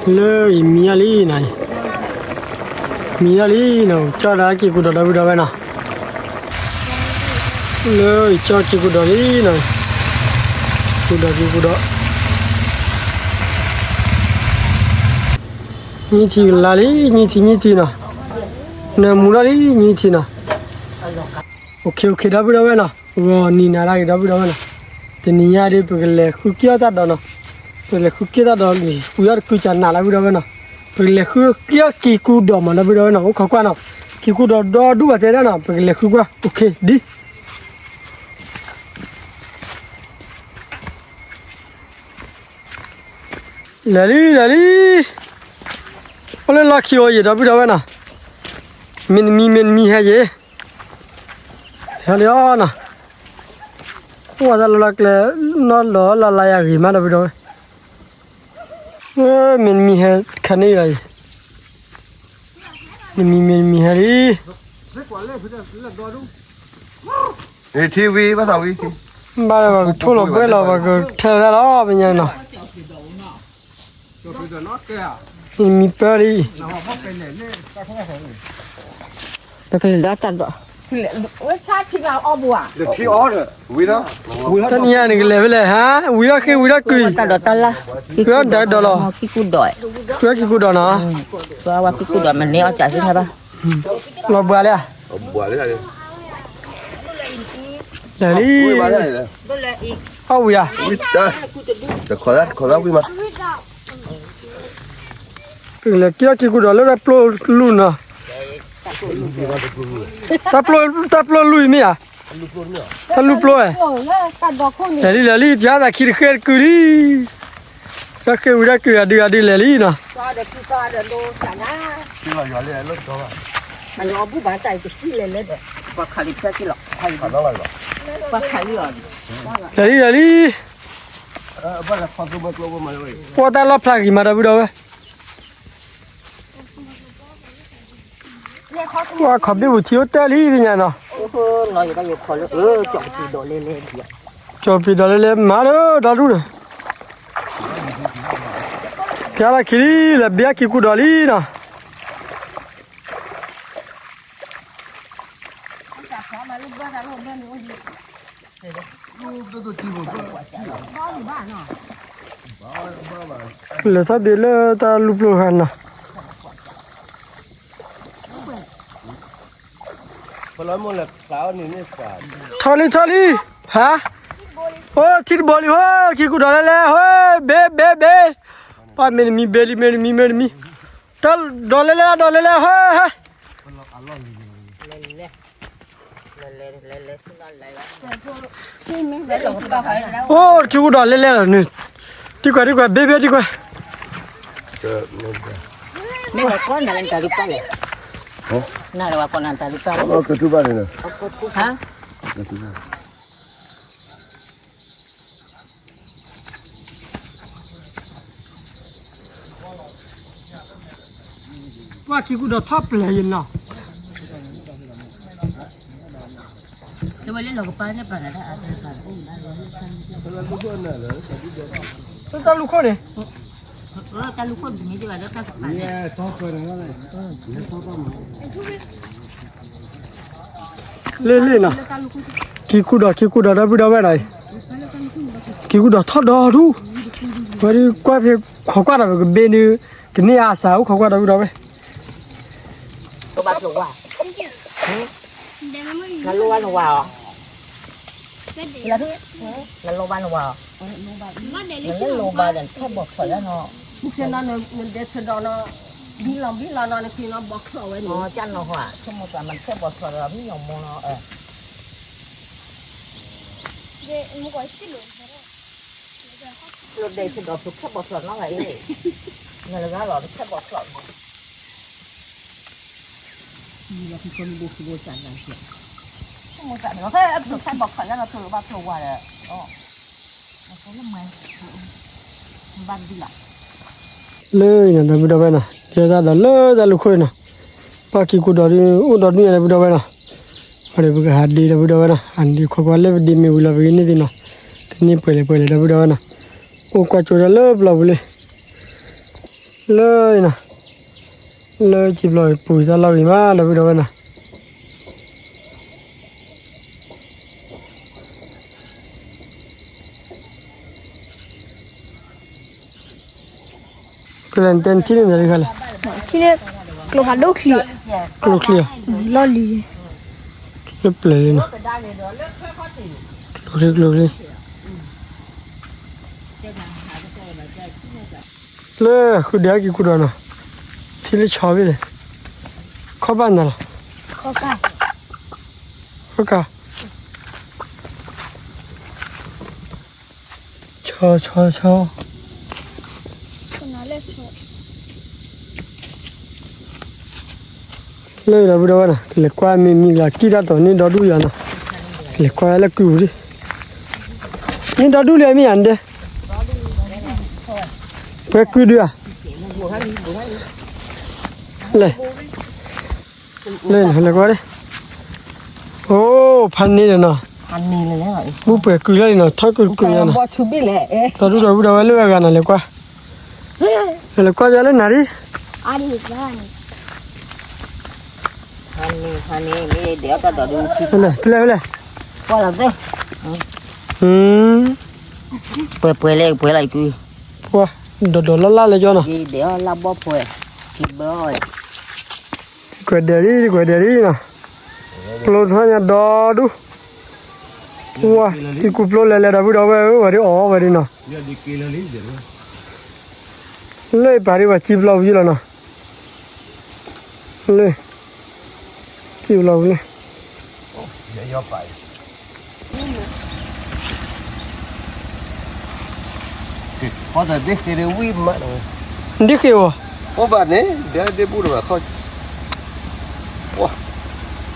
လၢအံၤမံယါလံနီၤ, မံယါလံနီၤ, ကၠီၣ်ဒၣ်က့ၤကူဒီး ဒီပုၢ်ဒီဝဲၢ်နီၤ, လၢအံၤကၠီၣ်က့ၤကူဒီးလံနီၤ, ကူဒီးက့ၤကူဒီး, ညံထံကလါလံ, ညံထံညံထံနီၤ, နၢမူထီၣ်လံညံထံနီၤ, အိၣ်ခ့အိၣ်ခ့ ဒီပုၢ်ဒီဝဲၢ်နီၤ, ဂီၤနံၤနၤဒၣ်က့ၤ ဒီပုၢ်ဒီဝဲၢ်နီၤ, တနံၤညါဒီး ပကလဲၤဃုက့ၤအီၣ်တၢ်ဒီးနီၤ, ပကလဲၤဃုက့ၤတၢ်ဒီးလံ, ဝံၤအီၣ်တကုကနးလၢ ဒီပုၢ်ဒီဝဲၢ်နီၤ, ပကလဲၤဃုက့ၤအီၣ်က့ၤကူဒီးမး ဒီပုၢ်ဒီဝဲၢ်နီၤ, အိၣ်ခိးကွၢ်နီၤ, က့ၤကူဒီးဒီဒူၣ်ဘၣ်တဲဒၣ်နီၤ, ပကလဲၤဃုကွၢ်, အိၣ်ခ့ဒံ လဲၤလံ လဲၤလံ, အိၣ်လၢလီၢ်ခံအိၣ်ယံၤ ဒီပုၢ်ဒီဝဲၢ်နီၤ, မ့တမံၤ မ့တမံၤဟဲယံၤ, ဟဲလံအီၤနီၤ, အိၣ်ဝဲတၢ်လီၢ်လၢကျဲ, နီၢ်လီၤလၢလါယၤဂ့ၤမး ဒီပုၢ်ဒီဝဲၢ်, မ့တမံၤဟဲခါန့ၣ်လီၤယံၤ, မ့တမံၤ မ့တမံၤဟဲလံ ထံဝံၤ ဘၣ်သးဝံၤ ဘၣ်ဒီး ပှၤကထိၣ်လီၤဘှဲလီၤ ပှၤကထဲလီၤတၢ်လီၤ ပညါနီၤ, မံပၢလံ, တကလဲၤဒီးတၢ်ဒီး, တနံၤအံၤ နကလဲၤဖဲလဲၣ်ဟါ, ဝံၤထီၣ်ဃ့ ဝံၤထီၣ်ကုၢ်, ဝံၤထီၣ်တၢ်ဒီးလီၤ, ဃုအီၣ်က့ၤကူဒီးနီၤ, လီၤဘှါလံဧါ, လဲၤလံ, အီၣ်ဝံၤဧါ, လဲၤက့ၤအီၣ်က့ၤကူဒီးလၢတၢ်ပျိလူၢ်နီၤ, တၢ်ပျိလူၢ်အံၤမ့ၢ်ဧါ, တၢ်လူၢ်ပျိဧါ, လဲၤလံ လဲၤလံ ပျါသးခံတဃဲတကုၢ်လံ, တၢ်ဃ့ဝံၤတၢ်ကုၢ်အဒုအဒုလဲၤလံနီၤ, လဲၤလံ လဲၤလံ, ပှၤတၢ်လီၣ်ဖျါဂ့ၤမး ဒီပုၢ်ဒီဝဲၢ်, ပှၤခီၣ်ဘ့ၣ်ပူၤထံအိၣ်တၢၢ်လံ ပညါနီၤ, ကၠီၣ်ပံၤဒီးလဲၤလဲၤမးဒီး ဒီဒူၣ်ဒီး, ပျါသးခံလံ လဲၤဘ့ၣ်အီၣ်က့ၤကူဒီးလံနီၤ လဲၤထီၣ်ဘ့ၣ်လၢတၢ်လူၢ်ပျိခါနီၤ, ထီၣ်လံ ထီၣ်လံ, ဟါ, အိၣ်ထံတဘိလံ ဟိ က့ၤကူဒီးလဲၤလဲၤ ဟိ ဘ့ၣ် ဘ့ၣ် ဘ့ၣ်, ပှၤမ့တမံၤ ဘ့ၣ်လံ မ့တမံၤ မ့တမံၤ, တၢ်ဒီးလဲၤလဲၤ ဒီးလဲၤလဲၤ ဟိ ဟဲ အိၣ်တက့ၤကူဒီးလဲၤလဲၤလီၤန့ၣ်, တံၤကွဲး တံၤကွဲး ဘ့ၣ် ဘ့ၣ် တံၤကွဲး, မ့ၢ်ဝဲကီၢ်နၤလၢနတၢ်လူၢ်ပၢ်လဲၣ်, နၤလၢဝဲကီၢ်နၤတၢ်လူၢ်ပၢ်လဲၣ်, ဟါ ပှၤက့ၤကူဒီးထီၣ်ပျဲၤယနီၤ, တဝဲလၢလီၤကပၢ်န့ၣ်ပာ်ဂၤဒၣ်အါတၢ်ပာ်, တၢ်လူၢ်ခိၣ်န့ၣ်, တၢ်လူၢ်ခိၣ်န့ၣ်မ့ၢ်ဒ်ဘၣ်လၢတၢ်ကပၤန့ၣ် လ့လ့နီၤ, က့ၤကူဒီး က့ၤကူဒီး ဒီပုၢ်ဒီဝဲၢ်နီၤ, က့ၤကူဒီးထီၣ်ဒီဒူၣ်, ဝဲဒုးကွၢ်ဖဲခိးကွၢ်ဒီး ပကဘ့ၣ်ဒုး ကန့ၢ်အါစှၤ အိၣ်ခိးကွၢ် ဒီပုၢ်ဒီဝဲၢ်, နလိၣ်ဘၣ်နဝၤအီၤ, နလိၣ်ဘၣ်နဝၤအီၤ, နလိၣ်ဘၣ်ဒီး နထဲဘီၣ်ချီၣ်လၢနီၤ, နဒဲးဆၢဒီးနီၤ, ဘံလီၤဘံလီၤနီၤ နက့ၤနီၤဘီၣ်ချီၣ်ဝဲန့ၣ်, ကၢ်နီၤဟီ ဆိကမိၣ်သး မ့ၢ်ထဲဘီၣ်ချီၣ်ဒီး မ့ၢ်ညီမီၤနီၤ, လိၣ်ဒဲးဆၢဒီး ဖုးထဲဘီၣ်ချီၣ်နီၤဂၤအံၤ, နလၢဂၤလီၤ နထဲဘီၣ်ချီၣ်န့ၣ် လၢအံၤနီၤ ဒီပုၢ်ဒီဝဲၢ်နီၤ ကဲတၢ်ဒီးလၢတၢ်လူၢ်ခိၣ်အံၤနီၤ, ပှၤက့ၤကူဒီးဒုး အိၣ်ဒီဒူၣ်ညါ ဒီပုၢ်ဒီဝဲၢ်နီၤ, အဒီးပကဟးဒ့ ဒီပုၢ်ဒီဝဲၢ်နီၤ, ဟးဒ့ခိးကွၢ်လၢပဒ့မ့ၢ်ဝံၤလီၤ ပဂ့ၤန့ၢ်သ့ၣ်နီၤ, ကန့ၢ်ပှဲၤလဲၣ်ပှဲၤလဲၣ် ဒီပုၢ်ဒီဝဲၢ်နီၤ, အိၣ်ကွၢ်ကၠိဒၣ်လၢပျီပူၤလံ လၢနီၤ, လၢစံာ်ပျီပူၤတၢ်လီၢ်ဂ့ၤမး ဒီပုၢ်ဒီဝဲၢ်နီၤ. ကလဲၤတဲနထံၣ်န့ၣ်တခါလဲၣ်, ထံၣ်န့ၣ် ကျိဖးဒိၣ်ချံ, ကျိချံဧါ, လီၢ်လံၤ, လၢပျဲၤလံနီၤ, ကျိချံကျိချံ. လၢဃုဒဲက့ၤကူဒီးနီၤ, ထံလၢဆီဘ့ၣ်လဲၣ်, ခီၣ်ဘၣ်နၤလီၤ, ခီၣ်ကၢ်, ဆီဆီဆီ လၢဒီပုၢ်ဒီဝဲၢ်နီၤ, လဲၤကွၢ်မ့ၢ်မံၤလၢကံၣ်တၢ်တီၤန့ၣ်ဒီဒူၣ်ယၤနီၤ, လဲၤကွၢ်လၢကုၢ်ပူၤဒံး, န့ၣ်ဒီဒူၣ်လံမ့ၢ်ယၤဒဲ, ပှဲၤကုၢ်ဒုဧါ, လဲၤ, လဲၤ, လဲၤကွၢ်ဒံး, အိၣ်ဖးန့ၣ်ဒီးနီၤ, ဘူၣ်ပှဲၤကုၢ်လၢန့ၣ်နီၤ, ထီၣ်ကုၢ်တကုၢ်ညါနီၤ, ဒီဒူၣ်ဒီပုၢ်ဒီဝဲၢ်လၢအဂၤနီၤ လဲၤကွၢ် လဲၤကွၢ်ပျီလၢနၤဒံး, ဖဲလဲၣ်ဖဲလဲၣ်, ပှဲၤပှဲၤလၢပှဲၤလၢကုၢ်, ပှဲၤဒီးဒီးလၢ်လၢ်လၢကၠီနီၤ, ကွဲးဒဲးလံ ကွဲးဒဲးလံနီၤ, ကျိထီၣ်ညါဒီဒူၣ်, ဝါ, ထံကူပျိလဲၤလဲၤဒီပုၢ်ဒီဝဲၢ်ဧၢ, ဝဲဒၣ်အီၣ်ဝဲဒၣ်နီၤ လၢပာ်ဒံးပှၤစံာ်ပျီပူၤယံလီၤနီၤ, လၢ, စံာ်ပျီပူၤလၢ, ဒ့ဃ့ဝဲ, ကွၢ်တံၤကွဲးန့ၢ်ဒီးတၢ်ဒိးလံ, အိၣ်, တံၤကွဲးန့ၢ်ဖးန့ၢ်ဒီး, အိၣ်အိၣ်ဖးန့ၢ်ဖးန့ၢ်, ထီၣ်ကုၢ်တကုၢ်ညါ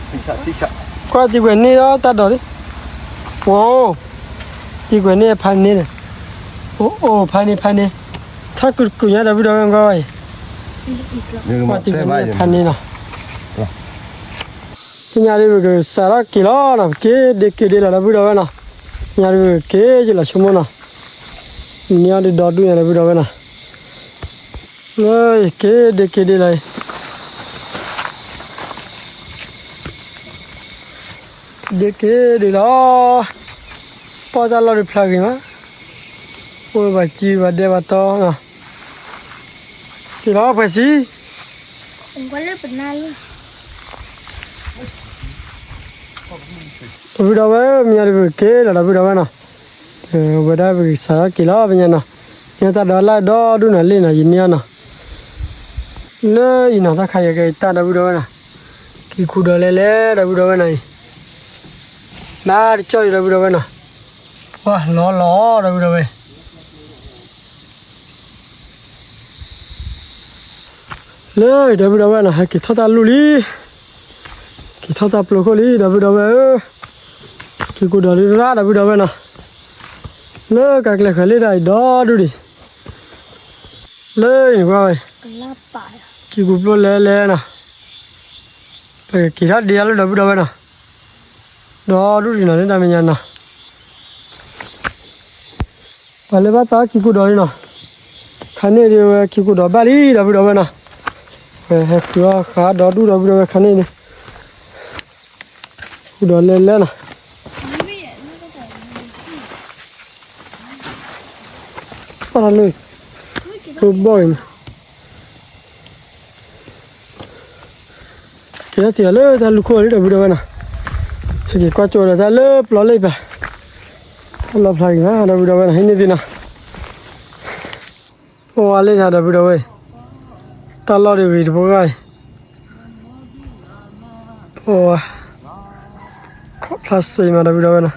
ဒီပုၢ်ဒီဝဲၢ်ကွၢ်ဝဲအံၤ, ကွၢ်တံၤကွဲးန့ၢ်ဖးန့ၢ်နီၤ သ့ၣ်ညါဒ်ပကစးထီၣ်က့ၤလီၤနီၤ, ပက့ၤဒ့က့ၤဒ့လီၤဒီပုၢ်ဒီဝဲၢ်နီၤ, သ့ၣ်ညါဒ်ပက့ၤယလီၤဆိကမိၣ်နီၤ, န့ၢ်အီၤဒ်ဒီဒူၣ်ညါဒီပုၢ်ဒီဝဲၢ်နီၤ, လၢယက့ၤဒ့က့ၤဒ့လီၤအံၤ ဒ့က့ၤဒ့လီၤ, ပီၢ်တၢ်လီၢ်ဒုးဖျါဂ့ၤမး, အိၣ်ဘၣ်စံဘၣ်ဒဲဘၣ်တီနီၤ, က့ၤလီၤဖှဲးဆံ, ဒီပုၢ်ဒီဝဲၢ် မ့ၢ်ညါဒ်ပက့ၤလီၤဒီပုၢ်ဒီဝဲၢ်နီၤ, ဝဲဒၣ်ပကစးထီၣ်က့ၤလီၤပညါနီၤ, မ့ၢ်တၢ်ဒီးလၢဒီဒူၣ်နီၤလံနီၤ ယန့ၢ်အီၤနီၤ လၢအံၤနီၤ တၢ်ခါယကဲတၢ်ဒီပုၢ်ဒီဝဲၢ်နီၤ, က့ၤကူဒီးလဲၤလဲၤဒီပုၢ်ဒီဝဲၢ်နီၤအံၤ, နတကၠီၣ်အံၤဒီပုၢ်ဒီဝဲၢ်နီၤ, ပှၤလီၤလီၤဒီပုၢ်ဒီဝဲၢ်, လၢဒီပုၢ်ဒီဝဲၢ်နီၤ ဟဲက့ၤထီၣ်တၢ်လူၢ်လံ, က့ၤထီၣ်တၢ်ပျိခိၣ်လံ ဒီပုၢ်ဒီဝဲၢ်ဧၢ, က့ၤကူဒီးလံရၣ်ဒီပုၢ်ဒီဝဲၢ်နီၤ, လၢကကျဲဃာ်လံတၢ်အံၤဒီဒူၣ်ဒံး, လၢအံၤကွၢ်ဝဲ, က့ၤကူပျိလဲၤလဲၤနီၤ, ပကက့ၤထီၣ်ဒ့အလီၢ်ဒီပုၢ်ဒီဝဲၢ်နီၤ, ဒီဒူၣ်ဒံးနီၤ လၢတၢ်မဲာ်ညါနီၤ, ပှၤလၢဘၣ်သးက့ၤကူဒီးလံနီၤ, ခါန့ၣ်ဒ်ဝဲက့ၤကူဒီးဘၣ်လံဒီပုၢ်ဒီဝဲၢ်နီၤ, ဝဲဟဲဃုအီၣ်ဃာ်ဒီဒူၣ်ဒီပုၢ်ဒီဝဲၢ်ခါန့ၣ်ဒ် ဃုာ်ဒီးလဲၤလဲၤနီၤ, ပှၤလၢ, ပဘီၣ်အံၤနီၤ, ကဲထီၣ်တ့ၢ်အီၤလၢတၢ်လူၢ်ခိၣ်လံဒီပုၢ်ဒီဝဲၢ်နီၤ, ဟဲက့ၤကွၢ်ကၠိဒီးတၢ်လၢပျီလၢပၢ်, တၢ်လီၢ်ဖျါဂ့ၤမးဒီပုၢ်ဒီဝဲၢ်နီၤ ဟံးန့ၢ်သ့ၣ်နီၤ, ပဝါလၢတၢ်ဒီပုၢ်ဒီဝဲၢ်, တၢ်လီၢ်ဒ်ဂ့ၤတပှၢ်အံၤ ပဝါ, ခီၣ်ဖျါစ့မးဒီပုၢ်ဒီဝဲၢ်နီၤ,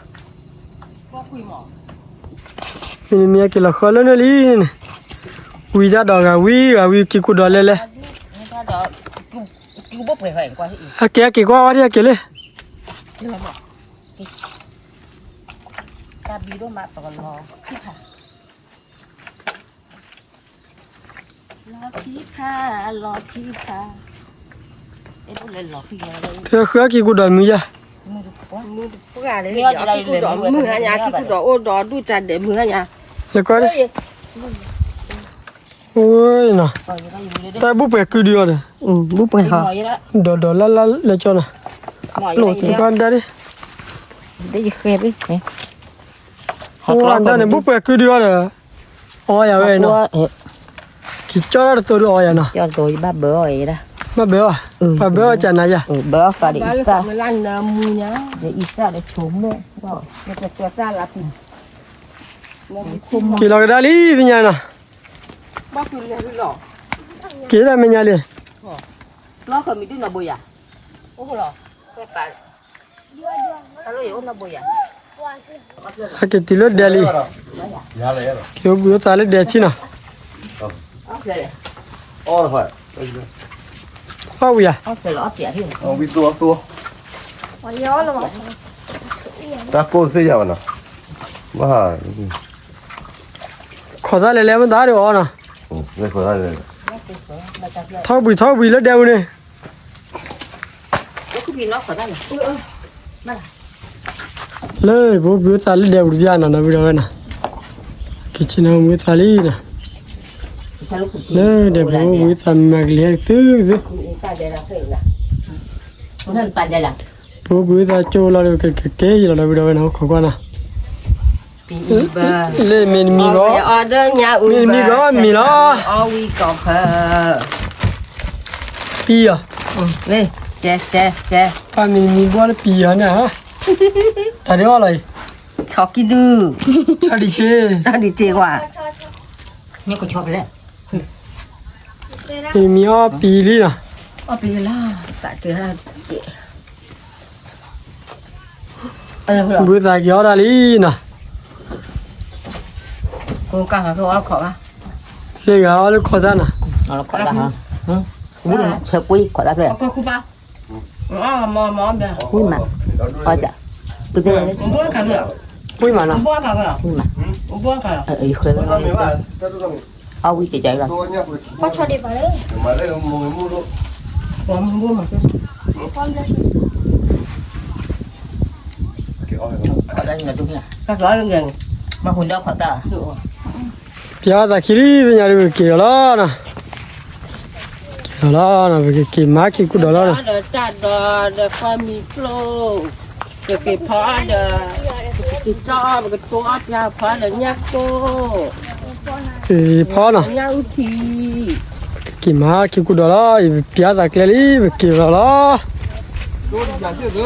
မ့မ့ၢ်အက့ၤလီၤဃီလၢန့ၣ်လံန့ၣ်, ဝံၤတၢ်ဒီးဂၤဝံၤဂၤဝံၤက့ၤကူဒီးလဲၤလဲၤ, အက့ၤအက့ၤကွၢ်ဝဲဒ်အက့ၤလံ, လီၤခံဖး, လီၤခံဖး, ဃုအက့ၤကူဒီးမုၢ်ယါ, မုၢ်တပှၢ်လၢ က့ၤကူဒီးမုၢ်ဟါညါ က့ၤကူဒီးအိၣ်ဒီးဒူၣ်တၢ်ဒဲးမုၢ်ဟါညါ, လဲၤကွၢ်လံ, အိၣ်နီၤ, တၢ်ဘူၣ်ပှဲၤကုဒုအီၤဒီး, ဘူၣ်ပှဲၤဟီ, ဒီးဒီးလၢ်လၢ်လၢကၠီနီၤ, ကီၢ်ဒၣ်ဒၣ်, အိၣ်ဒၣ်န့ၣ် ဘူၣ်ပှဲၤကုဒုအီၤဒီး, အီယၤဝဲနီၤ, က့ၤကၠီတၢ်တတိၤဒုအီယၤနီၤ, ဘၣ်ဘၢအီၤ, ပှၤဘၢအီၤကနၤယၤ, က့ၤလီၤကဒါလံ ပညါနီၤ, က့ၤဒၣ်မဲာ်ညါလံ, အက့ၤတုၤလၢဒဲလံ, က့ၤအိၣ်ဘှံးအိၣ်သးလၢဒဲဆံနီၤ, အီၣ်ဝံၤယၤ, တၢ်ကိၢ်သ့ၣ်ယၤဘၣ်နီၤ, ဘၣ် ခိးသၣ်လဲၤလဲၤမ့ၢ်သးဒုးအီနီၤ, ထီၣ်ဘှံးထီၣ်ဘှံးလၢဒဲပူၤန့ၣ်, လၢပအိၣ်ဘှံးအိၣ်သးလၢဒဲပူၤတဘျီနီၤ ဒီပုၢ်ဒီဝဲၢ်နီၤ, က့ၤဆ့ၣ်နီၤအိၣ်ဘှံးအိၣ်သးလံနီၤ, လၢဒဲပူၤအိၣ်ဘှံးအိၣ်သးမၤကလံၤသုသု, ပအိၣ်ဘှံးအိၣ်သးကၠိလီၤဒီး ကက့ၤလီၤဒီပုၢ်ဒီဝဲၢ်နီၤ ခိးကွၢ်နီၤ, လၢမ့ၢ်နမံၤဘီ, မ့ၢ်နမံၤဘီမ့ၢ်လီၤ, ပံၤအီၤ, ပၢ်မ့ၢ်နမံၤဘီလၢပံၤအီၤန့ၣ်, တၢ်ဒုးအီၣ်လီၤအံၤ, ဆီကံဒု, ဆီဒံးဆ့, ဆီဒံးဆ့ကွၢ်, မ့ၢ်အီၣ်ပံၤလံနီၤ, ဘှံးအိၣ်သးက့ၤအီၣ်ဒၣ်လံနီၤ, လၢဂၤအီၣ်လၢခိးသၣ်နီၤ, ဆဲးကွံခိးသၣ်ဖျၢၣ်, ဝံၣ်မး, အီၣ်တၢ်, ပသ့ၣ်, ဝံၣ်မးနီၤ, ဝံၣ်မး, ယဃဲလၢ, အီၣ်ဝံၣ်ကကလီၤ, မၤဟူဒီးခိးသၣ်, ပၠါသးခံလံ ပညါဒီးပက့ၤလီၤလီၤနီၤ, က့ၤလီၤလီၤနီၤ ပကက့ၤမၤက့ၤကူဒီးလီၤနီၤ, ဒီးတၢ်ဒီးဒီးကွၢ်မံၤကျိ, ပက့ၤဖီဒီး, ပကက့ၤကၠီ ပကတိၤအီၣ်ပျၢ်ဖီဒီးညၣ်ကိၢ်, ဖီနီၤ, ညၣ်အူထံ, ပကက့ၤမၤက့ၤကူဒီးလီၤ, ယပျါသးကျဲလံ ပက့ၤလီၤလီၤ,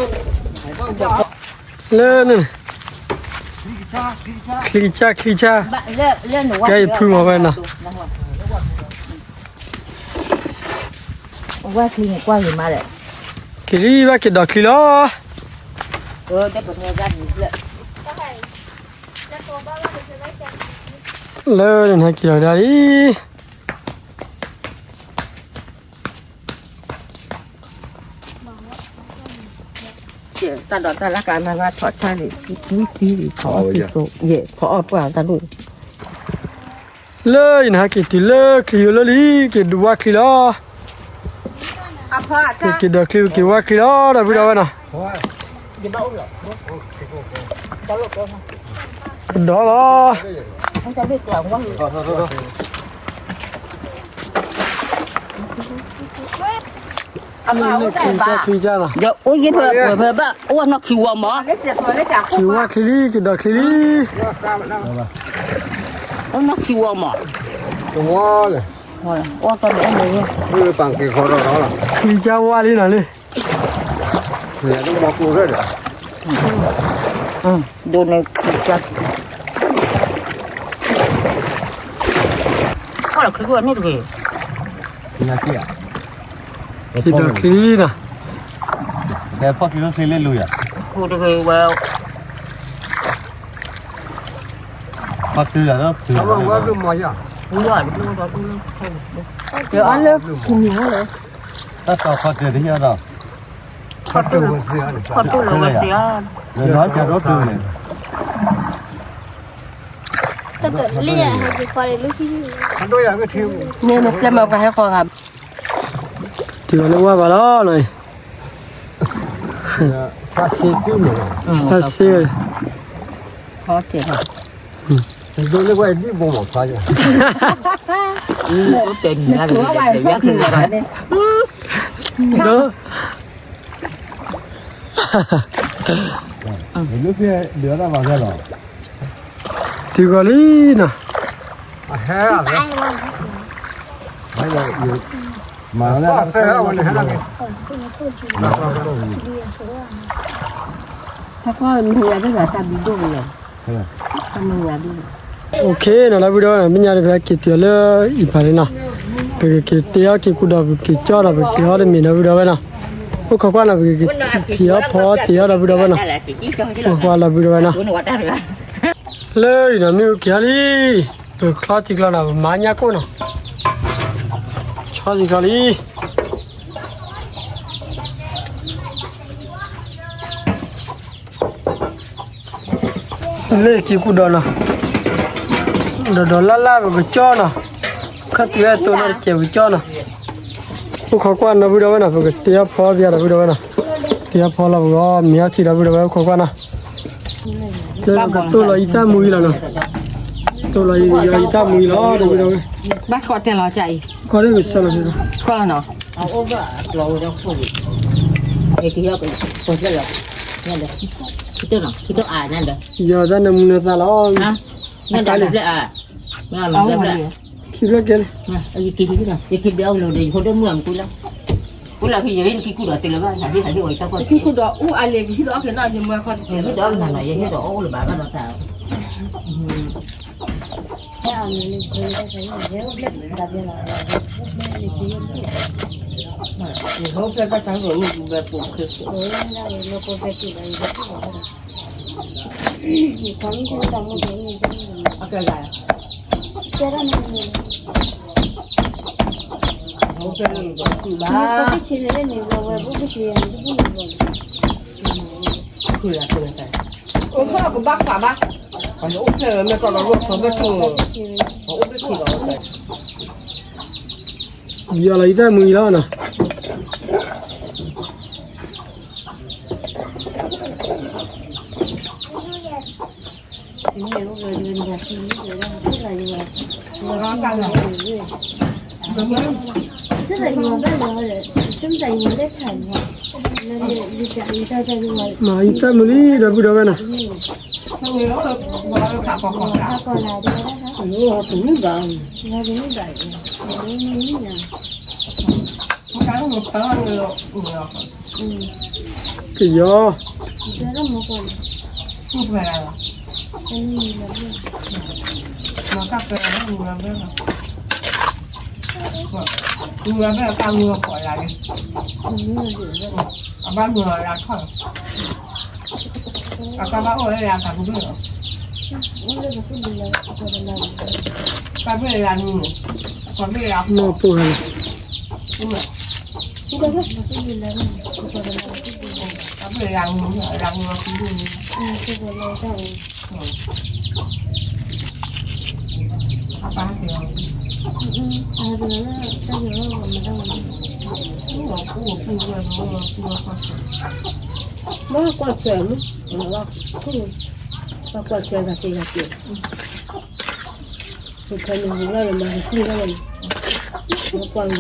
လၢန့ၣ် ချံကစၢ် ချံကစၢ်, ကဲယဖုမၤဝဲနီၤ, က့ၤလံ ဘၣ်က့ၤဒိးချံလီၤ, လၢန့ၣ်ဟဲက့ၤလီၤဒၣ်လံ. တၢ်ဒိးတၢ်လၢ်ကျါမၤဘၣ်ထီၣ်ဆၣ်န့ၣ် ထံထံထံထံ ထီၣ်အီၣ်ပှၢ်တၢ်ဒိၣ်, လၢယနဟဲက့ၤတုၤလၢချံယိလၢလံ က့ၤဒုးဝၣ်ချံလီၤ, က့ၤဒိးချံ က့ၤဝၣ်ချံလီၤ ဒီပုၢ်ဒီဝဲၢ်နီၤ, ကဒီးလီၤ. အိၣ်ယဖဲဖဲဘၣ် အိၣ်နီၢ်ခံဝီမး, က့ၤဝၣ်ချံလံ က့ၤဒိးချံလံ, အိၣ်နီၢ်ခံဝီမး, ဝီလဲၣ်, ပက့ၤခီဒီးလီၤ, ချံကၢ်ဝါလံနီၤလံ, ဒိးန့ၣ် က့ၤဒိးချံနီၤ, ဖီၣ်တုၤလီၤ, တၢ်တီၤဖီၣ်တုၤတဟ့ၣ်ဒီး, ဖီၣ်တုၤလီၤဝဲသ့ၣ်ဧါ, လံ, န့ၣ်နကျဲမၤပှၤဟဲဃီဂၤ, တုၤလီၤလၢဝါဘၣ်လီၤနီၤ, ဖးစ့, ဖးစ့, ဖီၣ်တ့ၢ်လီၤ, ဒိးန့ၢ်ဝဲဒ်ဘိမီၤဖျါယၤ, ဒိး တုၤဃီၤလံနီၤ, မၤ OK နီၤ ဒီပုၢ်ဒီဝဲၢ်နီၤ, မ့ၢ်ညါဒီး ပက့ၤတုၤလၢအံၤပၤလံနီၤ, ပကက့ၤတ့အီၣ်က့ၤကူဒီး ပက့ၤကၠီဒီး ပက့ၤအီၣ်တမ့ၤ ဒီပုၢ်ဒီဝဲၢ်နီၤ, အိၣ်ခိးကွၢ်နီၤ ပကက့ၤဖံးအီၣ်ဖီအီၣ်တ့အီၣ် ဒီပုၢ်ဒီဝဲၢ်နီၤ, အိၣ်ခိးကွၢ် ဒီပုၢ်ဒီဝဲၢ်နီၤ, လၢအံၤနီၤ မ့ၣ်အူက့ၤအီၤလံ, ပချီထံကျီနီၤ ပမၤညၣ်ကိၣ်နီၤ, ချီထံကျီလံ. လၢက့ၤကူဒီးနီၤ, ဒီးဒီးလၢ်လၢ်ပကကၠီနီၤ, ခီၣ်ထံးဝဲတိၢ်နီတစဲးပကကၠီနီၤ, အိၣ်ခိးကွၢ် ဒီပုၢ်ဒီဝဲၢ်နီၤ, ပကတ့အီၣ်ဖီအီၣ်ပယါ ဒီပုၢ်ဒီဝဲၢ်နီၤ, တ့အီၣ်ဖီလီၤပဂီၢ် မ့ၤအီထံ ဒီပုၢ်ဒီဝဲၢ် အိၣ်ခိးကွၢ်နီၤ, လၢပကတိၢ်လီၤအံသၣ်မူအံၤလီၤနီၤ, တိၢ်လီၤအံသၣ်မူအံၤလီၤ ဒီပုၢ်ဒီဝဲၢ်, ဘၣ်စကီးတဲလီၤကၢ်အံၤ, ခီဒ်ကစၢ်လီၤ, ခီလီၤနီၤ ယီၤတၢ်နၢမူနၢသၣ်လီၤ, ခံဖျၢၣ်ကဲလံ, ယီၤလီၤအံသၣ်မူအံၤလီၤနီၤ. မၤအံသၣ်မူလံ ဒီပုၢ်ဒီဝဲၢ်နီၤ. ကယီၤ အဘၣ်မုာ်အီၤလၢအခီၣ်, အကဘၣ်အိၣ်လၢယၤသးပူၤဒၣ်လီၤ. နီၢ်ပိၢ်ဟဲလီၤ, အပၢ်ဟဲလီၤ, ဘၣ်ကွၢ်ထွဲမး, ဘၣ်ကွၢ်ထွဲဂၤက့ၤဂၤက့ၤ, ကွၢ်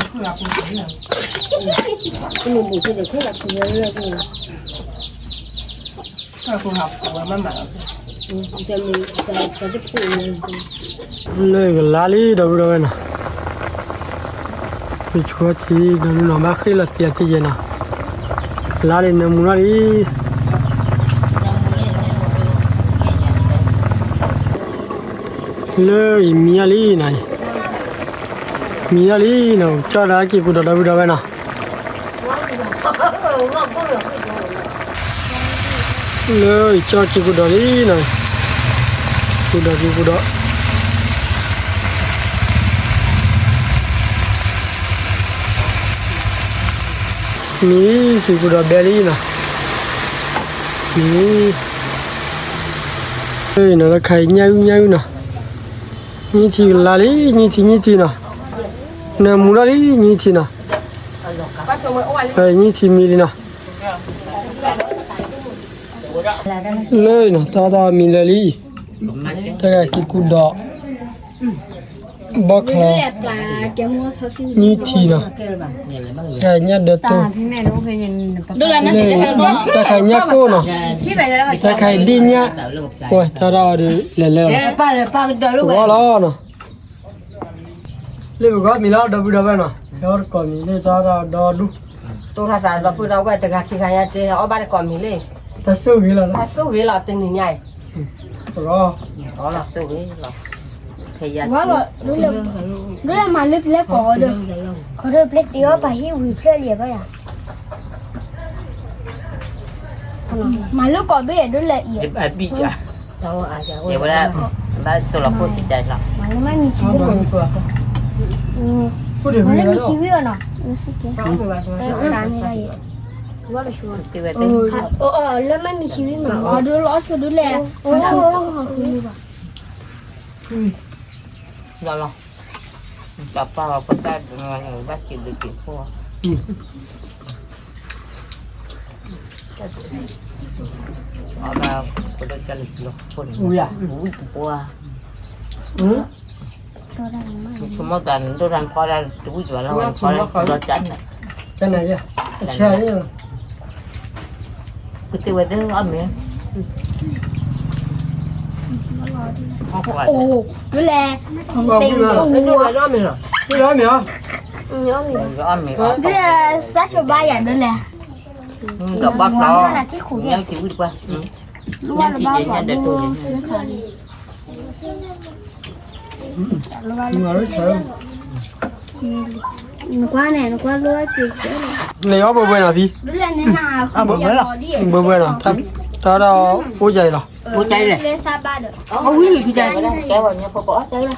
မုာ်ဘူးလၢမၤက့ၤဂၤက့ၤ, မုာ်ဘူးက့ၤဒီးခဲလၢာ်က့ၤလၢလၢက့ၤ လၢကလါလံ ဒီပုၢ်ဒီဝဲၢ်နီၤ, ယဆိထံဒီးနီၤ ဘၣ်ဃ့ၢ်လီၤသံးအထံယဲနီၤ, လါလံနၢမူထီၣ်လံ, လၢအံၤမံအီၤလံနီၤ, မံအီၤလံနီၤ, ကၠီၣ်ဒၣ်က့ၤကူဒီး ဒီပုၢ်ဒီဝဲၢ်နီၤ. လၢအံၤကၠီၣ်က့ၤကူဒီးလံနီၤ, ကူဒီးက့ၤကူဒီး, မံက့ၤကူဒီးဘဲလံနီၤ, မံ, လၢအံၤနီၤ လၢခါအံၤညၣ်အုၣ်ညၣ်အုၣ်နီၤ, ညၣ်ထံကလါလံ ညၣ်ထံညၣ်ထံနီၤ, နၢမူထီၣ်လံ ညၣ်ထံနီၤ, ညၣ်ထံမံလံနီၤ. လၢအံၤနီၤ တၢ်တၢ်မံလၢာ်လံ, တၢ်ဂၤက့ၤကူၣ်ဒီး ဘီၣ်ချီ နွံထံနီၤ, တၢ်ညၣ်ဒၢတိၢ်, တၢ်ခါညၣ်ကိၢ်နီၤ, တၢ်ခါဒ့ၣ်ညၣ်, ဝဲထါဒၣ်အီၤဒုးလဲၤလၢလီၤ, ဝီလီၤနီၤ. လ့ၣ်ပကီၢ်မံၤလီၤ ဒီပုၢ်ဒီဝဲၢ်နီၤ, ဟဲအီၣ်တကိးမံၤလ့ၣ် တၢ်ဒီဒူၣ်, တိၢ်ထီၣ်သးဒီပုၢ်ဒီဝဲၢ်တဂၤခံဂၤညါတ့ အီၣ်ဘၣ်တကိးမံၤလ့ၣ်, တၢ်ဆိၣ်ဂ့ၤလီၤ, တၢ်ဆိၣ်ဂ့ၤလီၤတနံၤညါအံၤ, ပကီၢ်, ဆိၣ်ဂ့ၤလီၤ, ဖဲယၤ, ဒ်လဲၣ်မၤလၢပျဲၢ်ကိးဒီး, ခီဒီးပျဲၢ်တ့အီၣ်ပာ်ဟံၣ်ဝံၤဖျၢၣ်လံဘၣ်ယၤ, မၤလၢကိးဘ့ၣ်ဒ်လဲၣ်အံၤ, ယဝဲဒၣ် ဘၣ်ဆိလီၤခိၣ်ကကလီၤ, မ့ၢ်မ့ၢ်ဆံဝံၤအီၤနီၤ, လၢမ့ၢ်မ့ၢ်ဆံဝံၤမး အီၤဒိလီၤဆိဒ်လဲၣ်, လီၤလီၤ, တၢ်ပာ်လီၤပတၢ်ဘၣ်က့ၤဘျုးက့ၤဖိ အဘၣ်ကဒိၣ်ကလၢကလီၤခိၣ်န့ၣ်, ဝံၣ်ပှၤ, ဆိကမိၣ်သးနဒိၣ်ထါနဖီဒၣ်တဝံၣ်ယွၤလၢဝဲနဖီဒၣ်လီၤကၢ်န့ၣ်, ကသ့ဝဲသ့ၣ်အီၣ်မ့ၤ, ဒ်လဲၣ်, အီၣ်မ့ၤ, ဒ်လဲၣ်, စးဆိဘါယၤဒ်လဲၣ်, ဒီးဘၣ်ဖျါ, ညၣ်ထံဝံၣ်တပှၢ်, ညၣ်ထံညၣ်ဒၢးတိၢ်န့ၣ် နကွၢ်န့ၣ် နကွၢ်လိၣ်က့ၤ, နအီၣ်ဘှဲဘှဲနီၤဖံ, ဘှဲဘှဲနီၤ, တၢ်ဒီးအိၣ်ယၤအံၤလီၤ, အဝံၣ်လံဖံ, ကဲဝဲညါဖိကအီၣ်စဲလီၤ,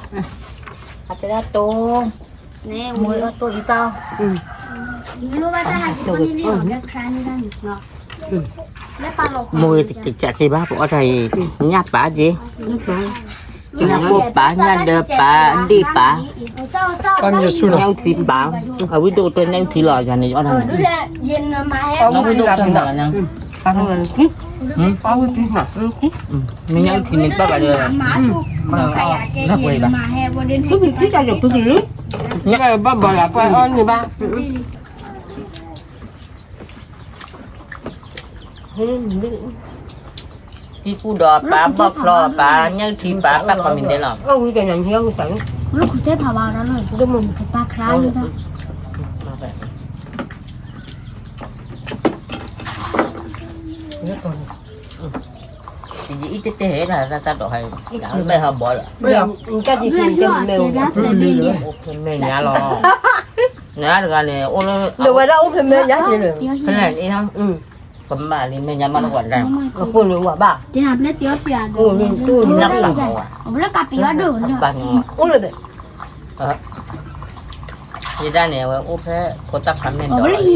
အတဲဒၣ်တိၢ်, မ့ၢ်အီၣ်တိၢ်အံၤတၢ်, မိၢ်ကစးစ့ဘၣ် ပအီၣ်တၢ်အံၤ, ညၣ်ပာ်က့ၤ, ညၣ်ကိၢ်ပာ်, ညၣ်ဒၢပာ်, ဒ့ၣ်ပာ်, ညၣ်အုၣ်ထံပာ်, အဝံၣ်ဒိၣ်ကတၢၢ်ညၣ်အုၣ်ထံလီၤ, ယၤန့ၣ်ယအီၣ်တၢ်န့ၣ်, အဝံၣ်ဒိၣ်ကတၢၢ်မးလီၤ, မ့ၢ်ညၣ်အုၣ်ထံမ့ၢ်တဘၣ်ဘၣ်ဒီး, ဘၣ်ဘၣ်လၢပှဲၤအီၣ်န့ၢ်ဘၣ် ဟံၣ်ကူၣ်ဒီးပာ်, ဘီၣ်ဖျီပာ်, ညၣ်အုၣ်ထံပာ်, ပာ်ကိးမံၤဒဲးလီၤ, ပာ်ခရါန့ၣ်, ယအံၤတတဲဟဲဒၣ် တၢ်တၢ်ဒိးဟဲ, ဘဲဟးဘီလၢ, အိၣ်ဖဲမဲာ်ညါလီၤ, နတဂၤန့ၣ် အိၣ်လၢ, ဖဲလဲၣ်န့ၣ်, ကမၣ်လံမဲာ်ညါမးလၢပှၤဒၣ်, အဃိန့ၣ်ဝဲဘၣ်, အိၣ်လၢ, အိၣ်လၢ, ယဒၣ်န့ၣ် အဝဲအိၣ်ဖဲဖိသၣ်ခွါမဲာ်ဒီး, ဒီးအတီတ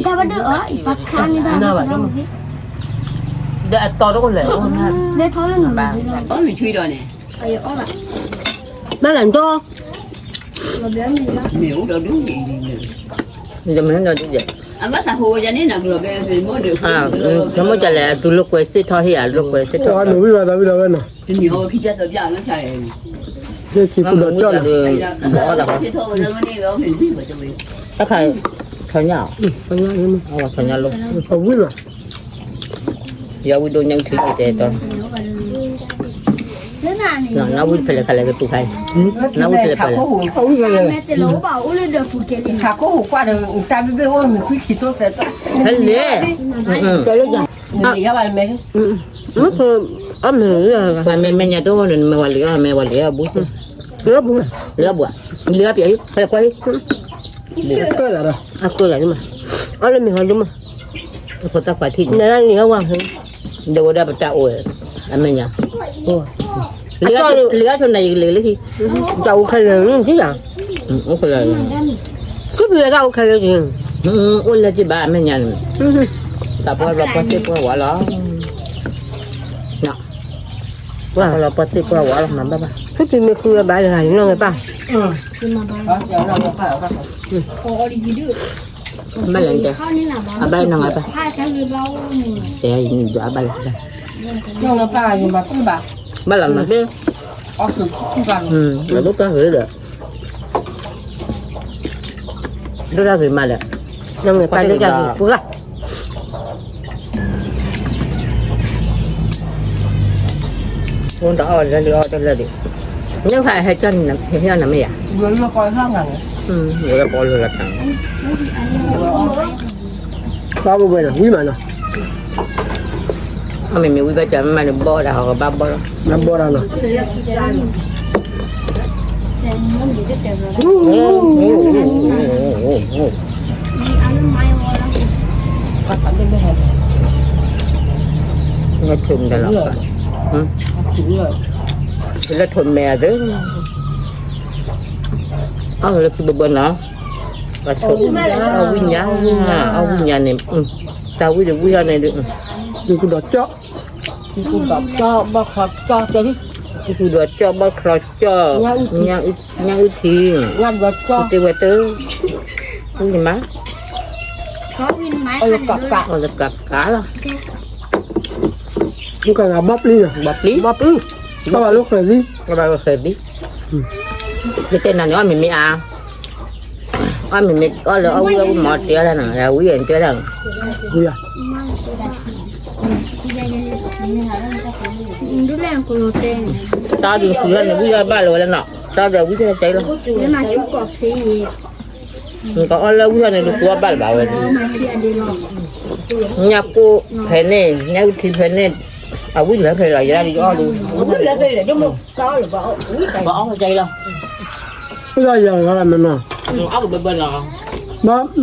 အိၣ်လဲၣ်, ဘၣ်လၢနတီ, မ့ၢ်အိၣ်ဒီးဒူၣ်, ယမ့ၢ်ဒီးဒူၣ်ယဲ, ဆိကမိၣ်ကလဲၣ် အသူလိာ်ကွဲစ့ၣ်ထီၣ်ဟ့ၣ်ဧါ, လိာ်ကွဲစ့ၣ်ထီၣ်, ဝံၤဘၣ်သးဝံၤဒီးဝဲနီၤ, တၢ်ခါ, ထီညၣ်, ထီညၣ်လီၤ, ဝံၤဘၣ်, ယဝံၣ်ဒိၣ်ညၣ်ထံက့ၤတဲတီ, နဝံၣ်ဖဲလဲၣ်ခါလဲၣ်ကတူၢ်ခါအံၤ, နဝံၣ်ဖဲလဲၣ်ခါလဲၣ်, ခါခိၣ်ဟူးကွၢ်ဒီး တၢ်ဘ့ၣ်ဘ့ၣ်အိၣ်မ့ၢ်ခွံခံသိးသဲးသိး, ဖဲလဲၣ်, မ့ၢ်ယဘၣ်မဲာ်, မ့ၢ်, အမဲာ်, မဲာ်ညါတအိၣ်န့ၣ် မ့ၢ်ဝဲလံအီၣ် မ့ၢ်ဝဲလံအီၣ်ဘူး, လံအီၣ်ဘူး, လံအီၣ်ဘူး, လံအီၣ်ပျဲၢ်, ဖဲလဲၣ်ကွၢ်, ကၢၣ်လီၤ, အကၢၣ်လီၤဒ်မး, အီၣ်လၢမ့ၢ်ဟီဒ်မး, အဖိသၣ်ခွါထံၣ်န့ၣ်, ဒီးဝဲဒၣ်ပတၢ်အိၣ်, အမဲာ်ညါ, လံအီၣ်ဆိနၤယကလဲၤလၢခံ, တၢ်အိၣ်ခဲလၢာ်, အိၣ်ခဲလၢာ်, ဆူဖံးတၢ်အိၣ်ခဲလၢာ်က့ၤ, အိၣ်လၢက့ၤဘၣ်အမဲာ်ညါန့ၣ်, တၢ်ပှၤလီၤပှၤသ့ၣ်ပှၤဝးလီၤ, ပှၤလီၤပှၤသ့ၣ်ပှၤဝးလီၤ မၤဘၣ်ဘၣ်, ဆူဖံးမ့ၢ်ဃုဝဲဘၣ်တဂၤန့ၣ် နီၢ်ဝဲပၢ် ဘၣ်လဲၣ်, အဘၣ်နီၢ်ငါပၢ်, တဲယဒွးဘၣ်လဲၣ်, ဘၣ်လီၤမၤသ့, အီၣ်သုး ဒိၣ်တၢ်ဂ့ၤဒီး ဒိၣ်တၢ်ဂ့ၤမးဒီး နမ့ၢ်ပၢ်ဒိၣ်တၢ်ဂ့ၤပှၤ မ့ၢ်တအီၣ်လၢလၢအီၣ်တလၢဒံး, နဖးဟဲကၠီနဟဲအီၣ်နမ့ၢ်ယၤ, ဝဲလၢပီလၢလၢတၢ် ဘၣ်ဘၣ်ဘၣ်နီၤ ဝံၤမးနီၤ, အမ့ၢ်မ့ၢ်ဝံၤဘၣ်ကမ့ၢ်မးန့ၣ် ဘီၣ်ဒၣ်ဟီကဘၣ်ဘီၣ်လီၤ, ဘၣ်ဘီၣ်ဒၣ်နီၤ, လၢထုးမဲာ်သ့, အလၢခံဘၢဘၢနီၤ, အဝံၣ်ညါ, အဝံၣ်ညါန့ၣ်, တၢ်ဝံၣ်ဒီးဝံၣ်အီၤန့ၣ်ဒီး, ကံၢ်ကူဒီးကၠီ, ကံၢ်ကူဒီးကၠီ, ဘၣ်ချီကၠီတဲ, ကံၢ်ကူဒီးကၠီ ဘၣ်ချီကၠီ, ညၣ်အုၣ်ထံ, တဲဝဲတၢ်, ဝံၣ်န့ၣ်မး, အီၣ်လၢကးကးလီၤ ကဲ, ဘီပျံၤ, ဘီပျံၤ, ဘီပျံၤ, ဘၣ်ဘၣ်လိာ်ဃဲၤသံ, ဘၣ်ဘၣ်လိာ်ဃဲၤသံ, ယတဲနၤန့ၣ် အီၣ်မ့ၢ်မ့ၢ်အါ, အီၣ်မ့ၢ်မ့ၢ်အီၣ်လၢအဝံၣ်အဝံၣ်မၤတ့ၢ်လၢနၤ, ဝံၣ်အံၤတ့ၢ်လၢနၤ, ဝံၣ်ယၤ တၢ်ဒုးဃုာ်လၢန့ၣ် ဝံၣ်အီၣ်ဘၣ်လၢၤဝဲလၢနီၤ, တၢ်ဒုးဝံၣ်ထဲတဲလီၤ, နကအီၣ်လၢဝံၣ်အီၣ်န့ၣ် ဒုးဃုအီၣ်ဘၣ်လၢၤဘၣ်ဝဲ, ညၣ်ကိၣ်ဖဲန့ၣ် ညၣ်အုၣ်ထံဖဲန့ၣ်, အဝံၣ်လၢဖဲလီၤ ယၤဒုးအီၣ်ဒုး, ပအီၣ်တဲလီၤ, ပအီၣ်တဲလီၤ, အီၣ်ကဘၢဘၢနီၤ, ဘၣ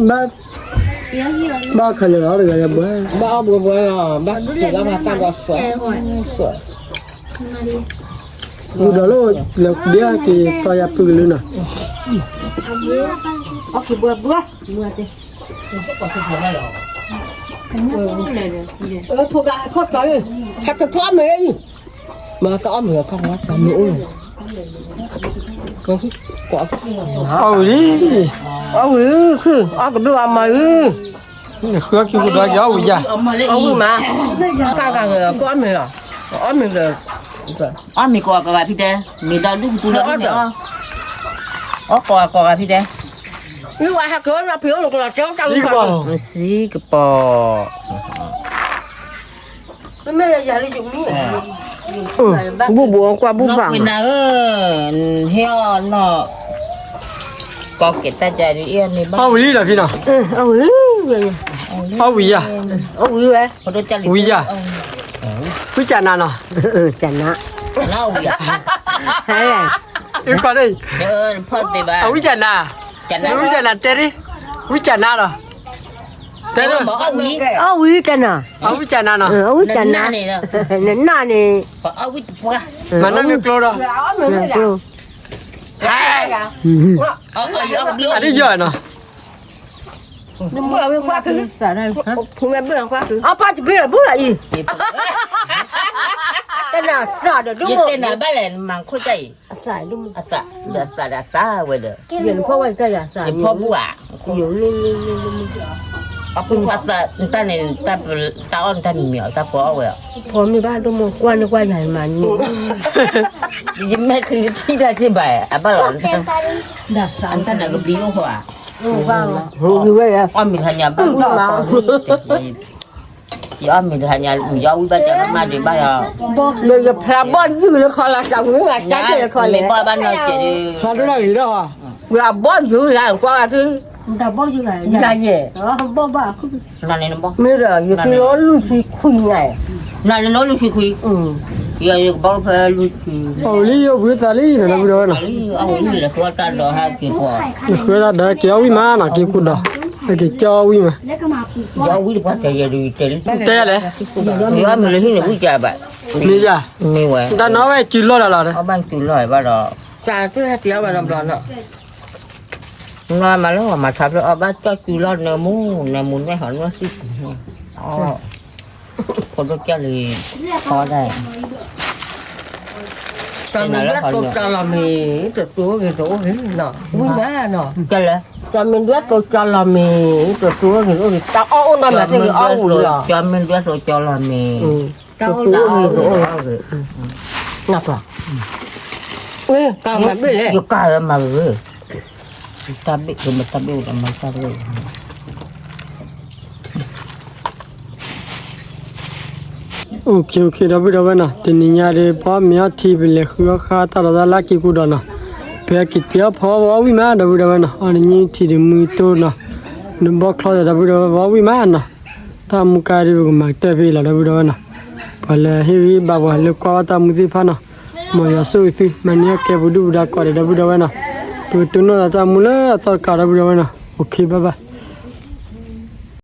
် ဘၣ်ခးလၢာ်လီၤတဂၤယဘှဲ, ဘၣ်အီၣ်ဘှဲဘှဲလီၤ, ဘၣ်က့ၤလီၤမၤတၢ်ဒီးသွဲၣ်, သွဲၣ်, ဝံၤဒီးလၢ လဲၤဒ့က့ၤသီယၤပုၢ်ကလုၢ်နီၤ, အီၣ်က့ၤဘှဲဘှဲ, ဖိဘၣ်ခီၣ်တီၤ, ခါတထီၣ်အီၣ်မ့ၤအံၤ, မၤတအီၣ်မ့ၤအခီၣ်ဝါတမ့ၢ်အိၣ်လီၤ, အီၣ်ဝံၤလံ, အီၣ်ဝံၤခုၣ် အီၣ်ကဘျုးအမၤအံၤ, နဃုအီၣ်ခံကူဒီးက့ၤအီၣ်ဝံၤယၤ, အီၣ်ဝံၤမး, ကၢ်ကၢ်ဂ့ၤ ကအီၣ်မ့ၤလီၤ, အီၣ်မ့ၤလၢ အီၣ်မ့ၤကိးဂၤဖံတဲ, မ့ၢ်ဒီးဒုၣ်ကပူၤလီၤမ့ၢ်အီၣ်, အီၣ်ကိးဂၤကိးဂၤဖံတဲ, မ့ၢ်ဝဲဟဲက့ၤအိၣ်နီၤဖံးအိၣ်လီၤကလီၤကၠီတၢ်ဝံၤဘၣ်, စံကပီၤ မ့မ့ၢ်လၢယၤလၢယမံၤ, ဘူၣ်ဘူၣ်အီၣ်ကွၢ်ဘူၣ်ဖး, နီၢ်ကွံနၤဧၢ, ဟ့ၣ်အီၣ်နီၢ်, ကီက့ၤတၢ်ကဒုးအီၣ်န့ၣ်ဘၣ်, အီၣ်ဝံၤလံလီၤဖံနီၤ, အီၣ်ဝံၤ, အီၣ်ဝံၤယၤ, ဝံၤဝဲ, ဝံၤယၤ, ဝံၤကနၤနီၤ, ကနၤ, အီၣ်ဝံၤယၤ, အီၣ်ဝံၤကနၤ, ဝံၤကနၤတဲဒ်, ဝံၤကနၤလီၤ, တဲဒ်, အီၣ်ဝံၤကနၤ, အီၣ်ဝံၤကနၤနီၤ, အီၣ်ဝံၤကနၤ, နနၢ်န့ၣ်, မၤနၢ်မ့ၢ်ကျိဒီး, ကျိ, အဒိယီၤနီၤ, အီၣ်ပၢ်တဘ့ၣ်လီၤဘူၣ်လီၤအံၤ, တနၤသးဒီးဒိၣ်, ယတဲနၤဘၣ်လဲၣ် နမၤခိၣ်တၢ်အံၤ, အသး, အသးဒီးအသးဝဲဒီး, ယဖီၣ်ဝဲတၢ်ယၤသး, ယဖီၣ်ဘူၣ်ဧါ, အသး, တၢ်န့ၣ်, တၢ်အီၣ်နတၢ်မံၤမံၤအီၤ တၢ်ပှၤအီၣ်ဝဲအီၤ, ဖီမ့ၢ်ဘၣ်ဒိၣ်မးကွၢ်န့ၢ်ကွၢ်ယၤမးန့ၣ်, ယမဲာ်ချံတထံၣ်တၢ်စ့ၢ်ဘၣ်, အဘၣ်လီၤ, အတၢ်နကဘျံးအိၣ်ဃီဧါ, ဝဲ, အီၣ်မ့ၤတဟါညါဘၣ်, ယအီၣ်မ့ၤတဟါညါ ယအီၣ်ဝံၣ်ဘၣ်တၢ်မးဒံးဘၣ်လီၤ, ယဖျါဘီၣ်ယုၢ်လၢခီလၢတၢ်ဝံၣ်ဘၣ်တၢ်ကဲလၢခီလဲၣ်, ဖျါဒိၣ်လၢဂ့ၤဒီး, ဝဲအဘီၣ်ယုၢ်လၢကွၢ်ဝဲသု, ယၤယဲၢ်, မ့ၢ်ဒီးယသုလီၤလွံၢ်ဆံခွံညါ, နၤလၢလီၤလွံၢ်ဆံခွံ, ယကဘီၣ်ဖဲလွံၢ်ဆံ, အဝံၤလံ ယဝံသးလံ နလၢဝံၤဒီးဝဲနီၤ, ဃုတၢ်ဒီးဟဲက့ၤပှၤ, ဃုတၢ်ဒီးဟဲက့ၤအီၣ်ဝံၣ်မးနီၤ က့ၤကူဒီး, ဟဲက့ၤကၢ်အီၣ်ဝံၣ်မး, ယအီၣ်ဝံၣ်တပှၢ်တဲယဲဒုးတဲလံ, တဲလဲၣ်, ယအီၣ်မ့ၤလၢဟံၣ်န့ၣ်ဝံၣ်ကဘၣ်, မ့ၢ်ယၤ, မ့ၢ်ဝဲ, တၢ်နီၣ်ဝဲစုလီၢ်ဒီးလီၤ, အီၣ်ဘၣ်စုလီၢ်ဘၣ်ဒီး, တၢ်တဟဲက့ၤအီၣ်ဘၣ်နီတဘျီနီၤ နီၢ်မၤလၢမၤထါဖျၢၣ်အီၣ်ဘၣ်ကၠီၣ်စူၤလီၢ်နၢမူ, နၢမူနွဲၣ်ဟီနွဲၣ်စံၣ်, အီၣ်, ဖိဒိၣ်ကၠီၣ်လံ, အီၣ်ဒၣ်, တၢ်မ့ၢ်ဒွဲၣ်တိကၠီလီၤမ့ၢ်, တတိၤအိၣ်ဂ့ၤတအိၣ်ဂ့ၤနီၤ, ဝံၣ်မးနီၤ, တၢ်မ့ၢ်ဒွဲၣ်တိကၠီလီၤမ့ၢ်, တတိၤအိၣ်ဂ့ၤတအိၣ်ဂ့ၤ, တၢ်အီၣ်အိၣ်နီတမံၤသ့ၣ်ဂ့ၤအီၣ်ဝံၤလီၤ, တၢ်မ့ၢ်ဒွဲၣ်တိကၠီလီၤမ့ၢ်, တတိၤအိၣ်ဂ့ၤတအိၣ်ဂ့ၤ, နၢ်ပၢၢ်, ကမၤဘ့ၣ်လဲၣ်, ယကမၤဘ့ၣ်, တၢ်ဘ့ၣ်ကမၤတၢ်ဘ့ၣ်ကမၤတၢ်ဘ့ၣ်. OK OK ဒီပုၢ်ဒီဝဲၢ်နီၤ, တနံၤညါဒီး ပအီၣ်မ့ၤအီထံ ပလဲၤဃုအီၣ်ဃာ်တၢ်ဒီးတၢ်လၢက့ၤကူဒီးနီၤ, ပဟဲက့ၤက့ၤအီၣ်ဖီအီၣ်ပအီၣ်ဝံၣ်မး ဒီပုၢ်ဒီဝဲၢ်နီၤ, အီၤတနံၣ်ထံၣ်ဒီးမုၢ်တိၢ်နီၤ, နဘီချီဒီး ဒီပုၢ်ဒီဝဲၢ် ပအီၣ်ဝံၣ်မးနီၤ, တၢ်မူကါဒီးပကမၤကတၢၢ်ဖဲအံၤလီၤ ဒီပုၢ်ဒီဝဲၢ်နီၤ, ပှၤလၢဟ့ၣ်ဂံၢ်ဘါပှၤလၢကွၢ်ဘၣ်တၢ်မူသ့ၣ်တဖၣ်နီၤ, မ်ယွၤဆိၣ်ဂ့ၤသု မၤန့ၢ်အီၣ်ကဲပဒုၣ်ပဒါကိးဂၤဒဲး ဒီပုၢ်ဒီဝဲၢ်နီၤ, ပကတိၢ်နီၣ်သးတၢ်မူလၢအသီတကး ဒီပုၢ်ဒီဝဲၢ်နီၤ, OK bye bye.